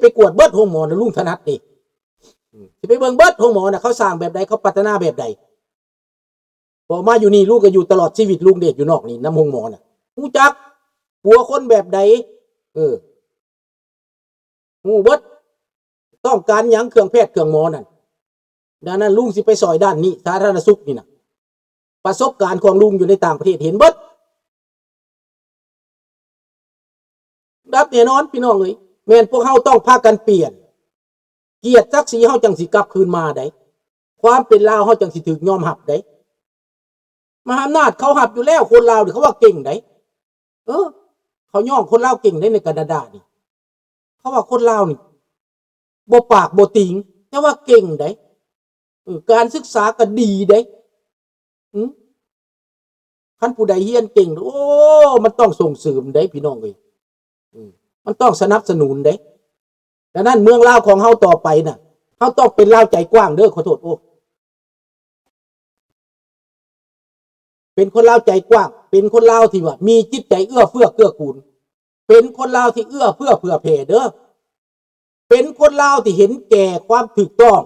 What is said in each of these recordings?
ໄປກວດເບິດໂຮງໝໍນະ ລຸງຖະໜັດເດ້. ອືມ ຊິໄປເບິ່ງເບິດໂຮງໝໍນະ ເຂົາສ້າງແບບໃດ ເຂົາພັດທະນາແບບໃດ. ພໍມາຢູ່ນີ້ ລຸງກໍຢູ່ຕະຫຼອດຊີວິດລຸງເດ້ ຢູ່ນອກນີ້ນຳໂຮງໝໍນະ ຮູ້ຈັກ ປົວຄົນແບບໃດ ເອີ ຮູ້ເບິດ ຕ້ອງການຫຍັງ ເຄື່ອງແພດເຄື່ອງໝໍນັ້ນ. ດັ່ງນັ້ນ ລຸງຊິໄປຊ່ອຍດ້ານນີ້ ສາທາລະນະສຸກນີ້ນະ ປະສົບການຂອງລຸງຢູ່ໃນຕ່າງປະເທດເຫັນເບິດ. ດັບແນ່ນອນພີ່ນ້ອງເອີຍ ແມ່ນພວກເຮົາຕ້ອງພາກັນປ່ຽນ ກຽດສັກສີເຮົາຈັ່ງຊິກັບຄືນມາໄດ໋ ຄວາມເປັນລາວເຮົາຈັ່ງຊິຖືກຍອມຮັບໄດ໋. ມະຫາອຳນາດເຂົາຮັບຢູ່ແລ້ວ ຄົນລາວນີ້ເຂົາວ່າເກັ່ງໄດ໋ ເອີ ເຂົາຍ້ອງຄົນລາວເກັ່ງໄດ໋ ໃນການາດານີ້ ເຂົາວ່າຄົນລາວນີ້ບໍ່ປາກບໍ່ຕີງ ແຕ່ວ່າເກັ່ງໄດ໋ ເອີ ການສຶກສາກໍດີໄດ໋ ອື ຄັນຜູ້ໃດຮຽນເກັ່ງ ໂອ້ ມັນຕ້ອງສົ່ງເສີມເດ້ພີ່ນ້ອງເອີຍ ອື ມັນຕ້ອງສະໜັບສະໜູນເດ້. ດັ່ງນັ້ນເມືອງລາວຂອງເຮົາຕໍ່ໄປນະ ເຮົາຕ້ອງເປັນລາວໃຈກວ້າງເດີ ຂໍໂທດ ໂອ້ ເປັນຄົນລາວໃຈກວ້າງ ເປັນຄົນລາວທີ່ວ່າມີຈິດໃຈເອື້ອເຟື້ອເກື້ອກູນ ເປັນຄົນລາວທີ່ເອື້ອເຟື້ອເຜື່ອແຜ່ເດີ ເປັນຄົນລາວທີ່ເຫັນແກ່ຄວາມຖືກຕ້ອງ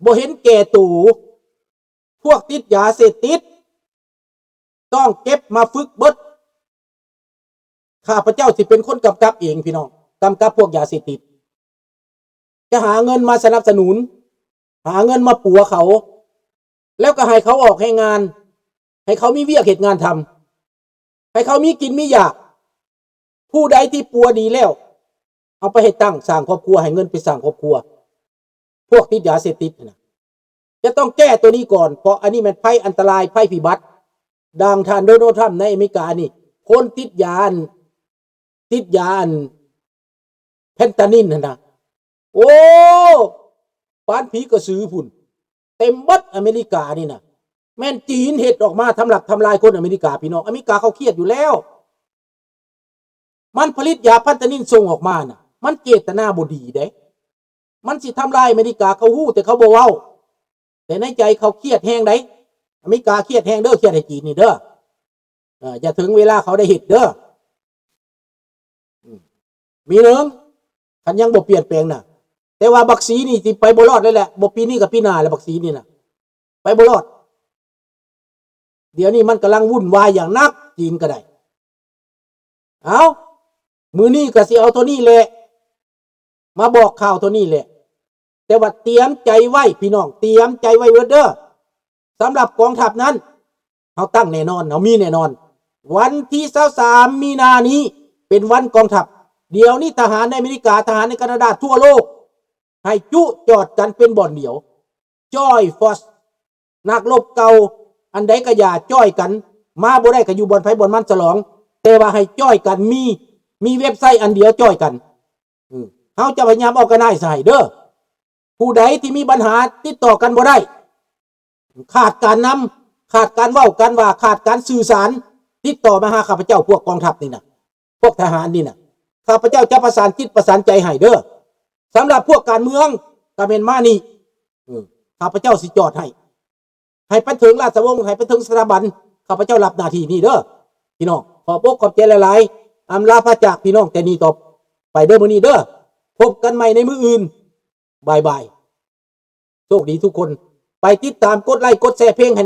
ບໍ່ເຫັນແກ່ໂຕ. ພວກຕິດຢາເສບຕິດ ຕ້ອງເກັບມາຝຶກເບິດ. ຂ້າພະເຈົ້າຊິເປັນຄົນກຳກັບເອງ ພີ່ນ້ອງ ກຳກັບພວກຢາເສບຕິດ ຈະຫາເງິນມາສະໜັບສະໜູນ ຫາເງິນມາປົວເຂົາ ແລ້ວກໍໃຫ້ເຂົາອອກແຮງງານ ໃຫ້ເຂົາມີວຽກເຮັດງານທຳ ໃຫ້ເຂົາມີກິນມີຢາກ. ຜູ້ໃດທີ່ປົວດີແລ້ວ ເອົາໄປເຮັດຕັ້ງສ້າງຄອບຄົວ ໃຫ້ເງິນໄປສ້າງຄອບຄົວ. ພວກຕິດຢາເສບຕິດຫັ້ນນະ ຈະຕ້ອງແກ້ໂຕນີ້ກ່ອນ ເພາະອັນນີ້ແມ່ນໄພອັນຕະລາຍ ໄພພິບັດ. ດັ່ງທ່ານໂດນັລທຣຳໃນອາເມລິການີ້ ຄົນຕິດຢາອັນ ຕິດຢາອັນເຟນຕານິນຫັ້ນນະ ໂອ້ ປານຜີກະສືພຸ້ນ ເຕັມເບິດອາເມລິການີ້ນະ. ແມ່ນຈີນເຮັດອອກມາທຳລັກທຳລາຍຄົນອາເມລິກາ ພີ່ນ້ອງ. ອາເມລິກາເຂົາຄຽດຢູ່ແລ້ວ ມັນຜະລິດຢາເຟນຕານິນສົ່ງອອກມານະ ມັນເຈດຕະນາບໍ່ດີເດ້ ມັນຊິທຳລາຍອາເມລິກາ ເຂົາຮູ້ແຕ່ເຂົາບໍ່ເວົ້າ ແຕ່ໃນໃຈເຂົາຄຽດແຮງໃດ໋. ອາເມລິກາຄຽດແຮງເດີ ຄຽດໃຫ້ຈີນນີ້ເດີ ເອີ ຢ່າເຖິງເວລາເຂົາໄດ້ເຮັດເດີ. ອືມ ມີໜຶ່ງ ຄັນຍັງບໍ່ປ່ຽນແປງນະ ແຕ່ວ່າບັກສີນີ້ຊິໄປບໍ່ລອດເລີຍແຫຼະ ບໍ່ປີນີ້ກໍປີໜ້າແຫຼະ ບັກສີນີ້ນະ ໄປບໍ່ລອດ. ດຽວນີ້ມັນກຳລັງວຸ່ນວາຍຢ່າງໜັກ ຈີນກໍໄດ້. ເອົາ ມື້ນີ້ກໍຊິເອົາເທົ່ານີ້ແຫຼະ ມາບອກຂ່າວເທົ່ານີ້ແຫຼະ ແຕ່ວ່າຕຽມໃຈໄວ້ ພີ່ນ້ອງ ຕຽມໃຈໄວ້ເບີດເດີ. ສຳລັບກອງທັບນັ້ນ ເຮົາຕັ້ງແນ່ນອນ ເຮົາມີແນ່ນອນ. ວັນທີຊາວສາມມີນານີ້ເປັນວັນກອງທັບ. ດຽວນີ້ທະຫານໃນອາເມລິກາ ທະຫານໃນການາດາ ທົ່ວໂລກ ໃຫ້ຈຸຈອດກັນເປັນບ່ອນດຽວ ຈອຍຟອສ ນັກລົບເກົ່າ ອັນໃດກໍຢ່າ ຈອຍກັນ ມາບໍ່ໄດ້ກໍຢູ່ບ່ອນໃຜບ່ອນມັນສະຫຼອງ ແຕ່ວ່າໃຫ້ຈອຍກັນ ມີ ມີເວັບໄຊອັນດຽວຈອຍກັນ. ເຮົາຈະພະຍາຍາມ organize ໃຫ້ເດີ. ຜູ້ໃດທີ່ມີບັນຫາຕິດຕໍ່ກັນບໍ່ໄດ້ ຂາດການນຳ ຂາດການເວົ້າກັນວ່າ ຂາດການສື່ສານ ຕິດຕໍ່ມາຫາຂ້າພະເຈົ້າ ພວກກອງທັບນີ້ນະ ພວກທະຫານນີ້ນະ ຂ້າພະເຈົ້າຈະປະສານຈິດປະສານໃຈໃຫ້ເດີ. ສຳລັບພວກການເມືອງກໍແມ່ນມານີ້ ເອີ ຂ້າພະເຈົ້າຊິຈອດໃຫ້ ໃຫ້ໄປເຖິງລາຊະວົງ ໃຫ້ໄປເຖິງສະຖາບັນ ຂ້າພະເຈົ້າຮັບໜ້າທີ່ນີ້ເດີ ພີ່ນ້ອງ. ຂອບອົກຂອບໃຈຫຼາຍໆ ອຳລາພາຈາກພີ່ນ້ອງແຕ່ນີ້ຕໍ່ໄປເດີ ມື້ນີ້ເດີ. ພົບກັນໃໝ່ໃນມື້ອື່ນ. ບາຍບາຍ. ໂຊກດີທຸກຄົນ. ໄປຕິດຕາມກົດໄລກົດແຊເພງໃຫ້